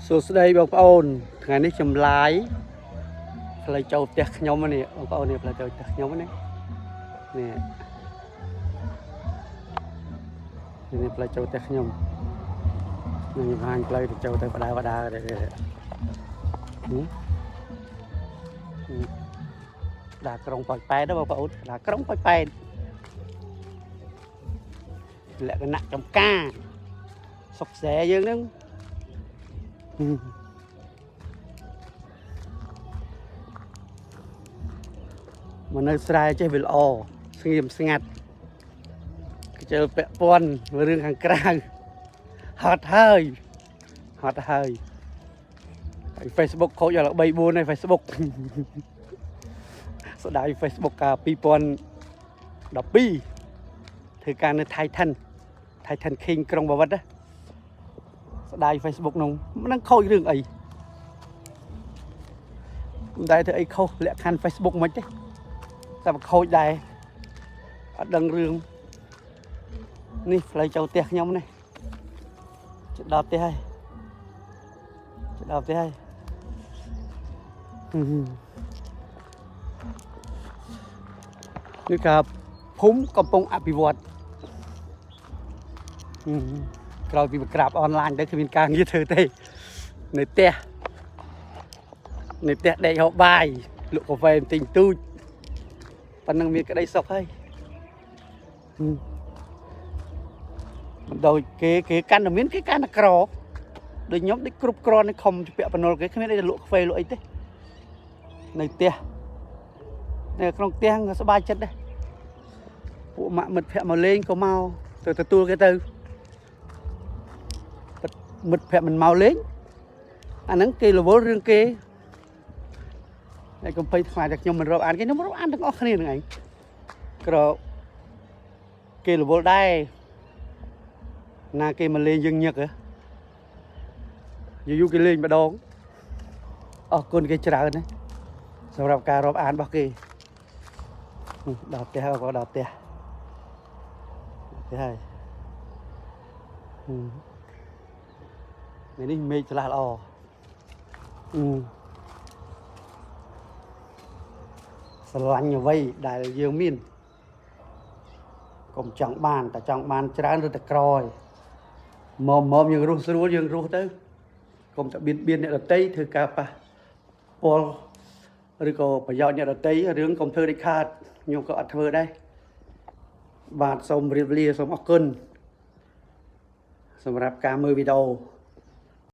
សួស្តីបងប្អូនថ្ងៃនេះចម្លាយផ្លូវចូលផ្ទះខ្ញុំនេះបងប្អូននេះផ្លូវចូលផ្ទះខ្ញុំនេះនេះនេះផ្លូវចូលផ្ទះខ្ញុំខ្ញុំបង្ហាញផ្លូវទៅចូលទៅបដាបដានេះនេះដាក្រុងប៉ោយប៉ែតបងប្អូនដាក្រុងប៉ោយប៉ែតលក្ខណៈចំការសុកស្រែយើងហ្នឹង មកនៅស្រែចេះវាល្អស្ងៀមស្ងាត់ខ្ជិលពាក់ព័ន្ធរឿងខាងក្រៅហត់ហើយហត់ហើយហើយ Facebook ខូចដល់3 4ហើយ Facebook ស្ដាយ Facebook កាល2012ធ្វើការនៅ Titan Titan King ក្រុងបាវិតណាស្ដាយ Facebook នោះមិនដឹងខូចរឿងអីមិនដែលធ្វើអីខុសលក្ខខណ្ឌ Facebook មិនទេ តែមកខូចដែរអត់ដឹងរឿងនេះផ្លូវចូលផ្ទះខ្ញុំនេះជិតដល់ផ្ទះហើយជិតដល់ផ្ទះហើយហឹមនេះក៏ភូមិកំពុងអភិវឌ្ឍហឹមក្រោយពីបង្ក្រាបអនឡាញទៅគ្មានការងារធ្វើទេនៅផ្ទះនៅផ្ទះដេកហូបបាយលក់កាហ្វេបន្តិចបន្តួច ប៉ុណ្ណឹងមានក្តីសុខហើយហឹមមិនដូចគេគេកាន់តែមានគេកាន់តែក្រដូចខ្ញុំដូចគ្រប់គ្រាន់នឹងខំជពាក់បណ្ណុលគេគ្មានអីទៅលក់កាហ្វេលក់អីទេនៅផ្ទះនៅក្នុងផ្ទះក៏សប្បាយចិត្តដែរពួកម៉ាក់មិត្តភក្តិមកលេងក៏មកទៅទទួលគេទៅពិតមិត្តភក្តិមិនមកលេងអាហ្នឹងគេរវល់រឿងគេហើយកុំភ័យខ្លាចតែខ្ញុំមិនរាប់អានគេខ្ញុំរាប់អានទាំងអស់គ្នាហ្នឹងឯង ក្រគេរវល់ដែរណាគេមកលេងយើងញឹកហ៎យូរយូរគេលេងម្ដងអរគុណគេច្រើនណាស់សម្រាប់ការរាប់អានរបស់គេដល់ផ្ទះហើយក៏ដល់ផ្ទះផ្ទះហើយហឹមថ្ងៃនេះមេឃឆ្លាស់ល្អអឺស្រឡាញ់អ្វីដែលយើងមាន កុំចង់បានតែចង់បានច្រើនឬតែក្រឯងមុំមុំយើងរស់ស្រួលយើងរស់ទៅកុំតែបៀតបៀនអ្នកដតីធ្វើការប៉ះពាល់ឬក៏ប្រយោជន៍អ្នកដតីរឿងកុំធ្វើដាច់ខាតខ្ញុំក៏អត់ធ្វើដែរបាទសូមជម្រាបលាសូមអរគុណសម្រាប់ការមើលវីដេអូ។